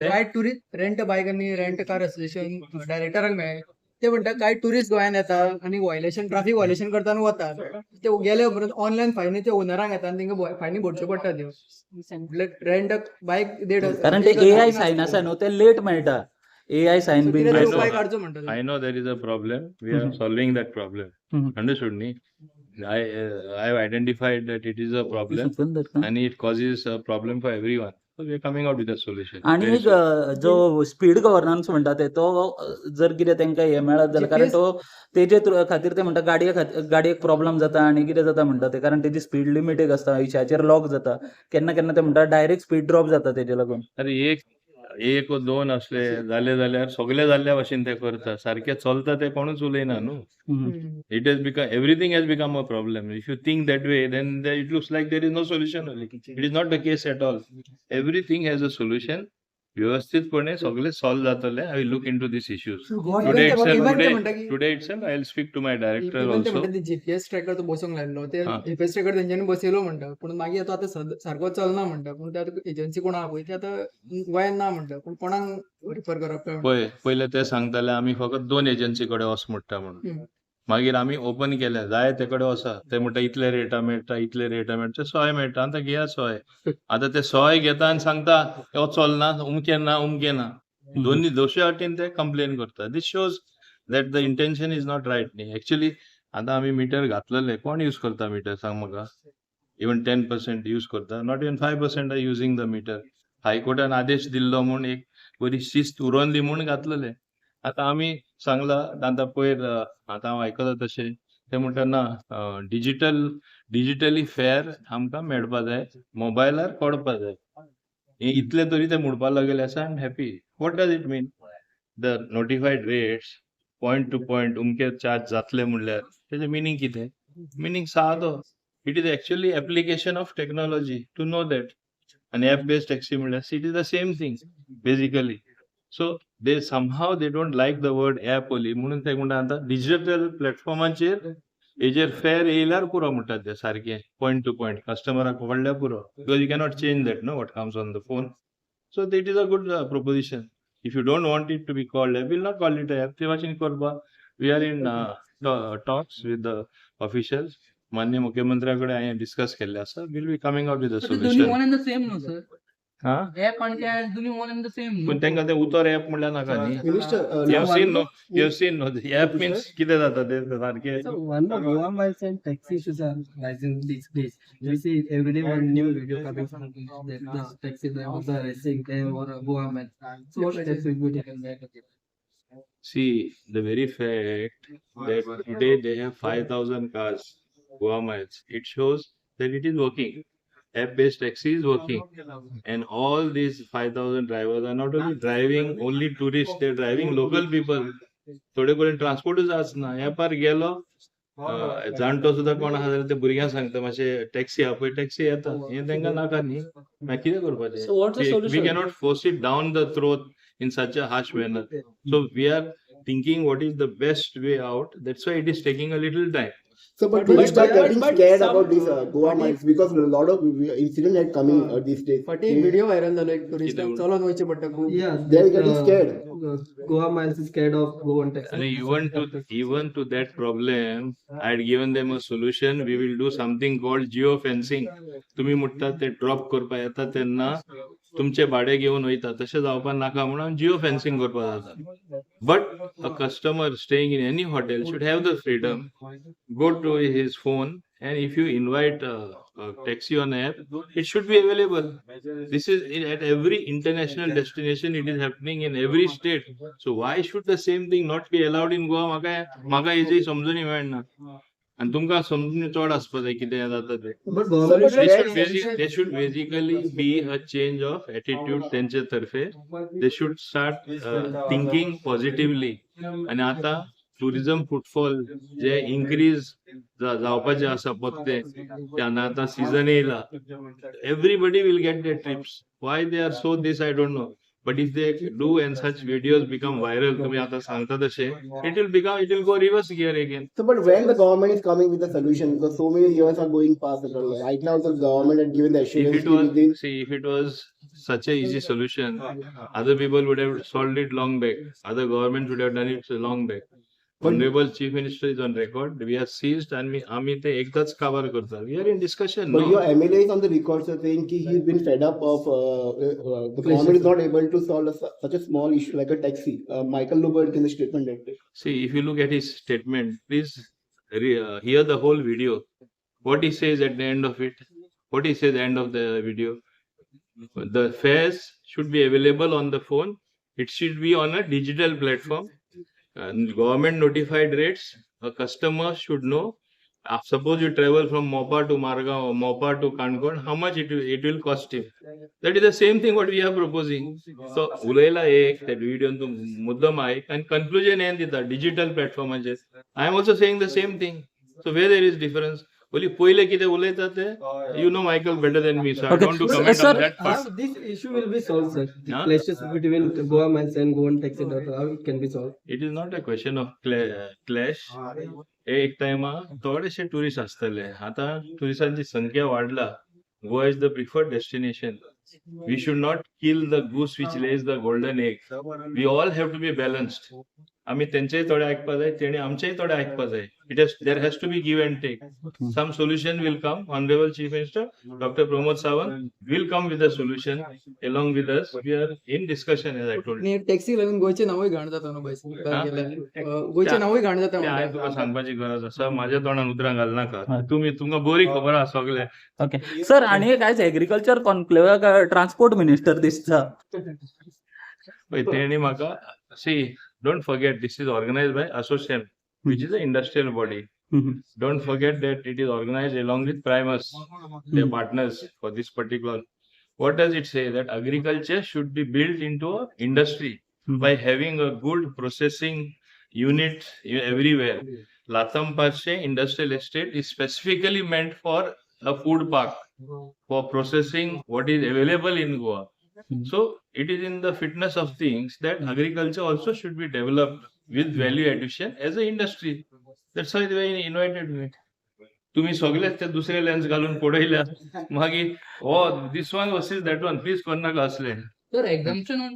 काय tourist rent बायक आनी rent car association डायरेक्टराक मेळ्ळे. ते म्हणटा, काय टुरिस्ट गोंयान येता आनी व्हायलेशन, ट्राफीक व्हायलेशन करता आनी वता. ते गेले उपरांत ऑनलायन फायनी ते ओनरांक येता आनी तांकां फायनी भरच्यो पडटा त्यो. म्हटल्यार रेंट बायक देड कारण ते एआय सायन आसा न्हू, ते लेट मेळटा, एआय सायन बीन. कितें I तरी know. उपाय काडचो म्हणटा. I know there is a problem. We are solving that problem. Understood, न्ही? I have identified that it is a problem and it causes a problem for everyone. So we are coming out with a solution. आणि Very एक soon. जो speed governance म्हणटा ते, तो जर कितें तांकां हें मेळत जाल्यार, कारण GPS तो तेजे खातीर ते म्हणटा गाडये खातीर, गाडयेक प्रॉब्लम जाता आनी कितें जाता म्हणटा ते, कारण तेजी स्पीड लिमीट एक आसता, अंयशाचेर लॉक जाता. केन्ना केन्ना ते म्हणटा डायरेक्ट स्पीड ड्रॉप जाता तेजे लागून. अरे, एक एक दोन असले जाले जाल्यार सगळे जाल्ल्या भाशेन ते करता. सारखे चलता ते, कोणूच उलयना न्हू. It has become Everything has become a problem. If you think that way, then it looks like there is no solution only. It is not the case at all. Everything has a solution. व्यवस्थितपणे सगळे solve जातले. I will look into this issues today itself. Today today itself I will speak to my director even ते also. म्हणटा, ते GPS tracker तो बसोवंक लायल्लो, ते GPS tracker तेंच्यांनी बसयलो म्हणटा, पूण मागीर तो आतां सारको चलना म्हणटा. पूण ते आतां एजन्सी कोण आहा पळय, ते आतां गोंयांत ना म्हणटा, पूण कोणाक रिफर करप काय म्हणटा. पळय, पयले ते सांगताले आमी फकत दोन एजन्सी कडेन वच म्हणटा म्हणून. मागीर आमी ओपन केले, जाय ते कडेन वचा. ते म्हणटा इतले रेटा मेळटा, इतले रेटा मेळटा, सोय मेळटा. आतां घेया सोय. आतां ते सोय घेता आनी सांगता हो चलना, उमकें ना, उमकें ना. दोन्ही दोशे वाटेन ते कंप्लेन करता. This shows that the intention is not right न्ही एक्चुली. आतां आमी मिटर घातलेले, कोण यूज करता मिटर, सांग म्हाका? इवन 10% यूज करता? Not even 5% are using the meter. हायकोर्टान आदेश दिल्लो म्हूण, एक बरी शिस्त उरोन दी म्हूण घातलेले. आतां आमी सांगला, आतां पयर आतां हांव आयकता तशें ते म्हणटा, ना, डिजिटली फेर आमकां मेळपा जाय, मोबायलार कळपा जाय. हे इतले तरी ते म्हणपा लागले आसा. I am happy. What does it mean? The notified rates, point to point उमके चार्ज जातले म्हणल्यार तेजें मिनींग कितें? मिनींग सादो, it is actually application of technology to know that. आनी एप बेस्ड टॅक्सी म्हणल्यार it is the same thing basically. So they somehow, they don't like the word app only, म्हणून ते म्हणटा आतां डिजिटल प्लॅटफॉर्माचेर हेजेर फेर येयल्यार पुरो म्हणटात ते. सारकें पॉयंट टू पॉयंट कस्टमराक कळ्ळ्यार पुरो, because you cannot change that no what comes on the phone. So it is a good proposition. If you don't want it to be called app, we'll not call it app. ते भाशेन करपा we are in talks with the officials. मान्य मुख्यमंत्र्या कडेन हांवें discuss केल्लें आसा. We'll be coming out with a But ते दोन्ही solution. One and the same न्हू सर? हा. ऍप आणि ते दोन्ही वन अँड the same. पूण तांकां तें उतर ऍप म्हणल्यार नाका न्ही. Minister, You have seen, no? You have seen, no? The app means कितें जाता ते सारकें. So one more, Goa miles and taxi issues are rising these days. We see every day one new video coming from the taxi drivers are racing them or Goa miles. So what steps will be taken there? See, the very fact that today they have 5,000 cars, Goa Miles, it shows that it is working. App-based taxi is working. And all these 5,000 drivers are not only driving only tourists, they're driving local people. थोडे कडेन ट्रान्सपोर्टूच आसना. एपार गेलो, जाणटो सुद्दां कोण आहा जाल्यार ते भुरग्यांक सांगता, मातशें टॅक्सी आपय. टॅक्सी येता. हें तांकां नाका न्ही. मागीर कितें करपाचें? So what's the We solution? Cannot force it down the throat in such a harsh manner. So we are thinking what is the best way out. That's why it is taking a little time. So, but But- tourists are getting but scared about this Goa miles because a lot of incident had coming these days. फाटीं एक video viral जालो, एक टुरिस्टाक कितें? चलोन वयचें पडटा खूब. Yeah, They are getting scared. Goa miles is scared of Goan taxi. And even to that problem, I had given them a solution. We will do something called geo fencing. तुम्ही म्हणटात ते ड्रॉप करपा येता तेन्ना तुमचे भाडे घेवन वयता, तशें जावपा नाका म्हणून जिओ फेन्सिंग करपा जाता. But a customer staying in any hotel should have the freedom, go to his phone, and if you invite a taxi on app, it should be available. This is at every international destination. It is happening in every state. So why should the same thing not be allowed in Goa? म्हाका म्हाका हेजी समजून मेळना आनी तुमकां समजून चड आसपा जाय कितें जाता तें. But government There should there should basically be a change of attitude त्यांचे तर्फे. They should start thinking positively. आणि आता टुरिझम फुटफॉल जे इन्क्रीज जावपाचे आसा पत्ते ते, आतां सीझन येयला, everybody will get the trips. Why they are so this, I don't know. But if they do and such videos become viral, तुम्ही आता सांगता तशे, it will go reverse gear again. So, but when the government is coming with a solution, because so many years are going past, right now the government had given the If assurance it was within see, if it was such a easy solution, other people would have solved it long back. Other governments would have done it long back. Honorable Chief Minister is on record. We are seized and आम्ही ते एकदाच काबार करता. We are in discussion. But No? your MLA is on the record, sir, saying ki he's been fed up of the government is not able to solve such a small issue like a taxi. Michael Lobo in the statement that day. See, if you look at his statement, please hear the whole video. What he says at the end of it, what he says at the end of the video. The fares should be available on the phone. It should be on a digital platform. And government notified rates, a customer should know. Suppose you travel from Mopa to Margao or Mopa to Canacona, how much it will cost him. That is the same thing what we are proposing. So उलयला एक त्या व्हिडिओन तूं मुद्दम आयक आनी conclusion हें दिता digital प्लॅटफॉर्माचेर. I am also saying the same thing, so where there is difference? ओली पयले कितें उलयता ते, you know Michael better than me, so I Okay. Don't to Sir, comment sir, on that part. How this issue will be solved, sir? The Huh? clashes between Goa Miles and Goan taxi driver, how it can be solved? It is not a question of clash. एक टायमा थोडेशे tourist आसतले, आतां टुरिस्टांची संख्या वाडला. Goa is the preferred destination. We should not kill the goose which lays the golden egg. We all have to be balanced. आमी तेंचेय थोडे आयकपा जाय, तेणी आमचेय थोडे आयकपा जाय. It has there has to be give and take. Some solution will come. Honorable Chief Minister Doctor Pramod Sawant will come with a solution along with us. We are in discussion, as I told. आनी taxi लागून गोंयचें नांवूय घाण जाता न्हू भाई, गोंयचें नांवूय घाण जाता. ते हांवें तुका सांगपाची गरज आसा? माझ्या तोंडान उतरां घालनाका तुमी, तुमकां बरी खबर आसा सगळें. ओके सर, आनी एक आयज एग्रीकल्चर कॉन्क्लेवाक ट्रान्सपोर्ट मिनिस्टर दिसता. पळय, तेणी म्हाका, see, don't forget this is organized by ASSOCHAM, which is a industrial body. Don't forget that it is organized along with Primus, their partners for this particular. What does it say? That agriculture should be built into a industry by having a good processing unit everywhere. Lathamparse Industrial Estate is specifically meant for a food park for processing what is available in Goa. So it is in the fitness of things that agriculture also should be developed with value addition as an industry. That's why they invited me. तुम्ही सगळेच ते दुसरे lens घालून पळयल्या, मागीर हो, this one versus that one, please करनाका असले. Sir, exemption on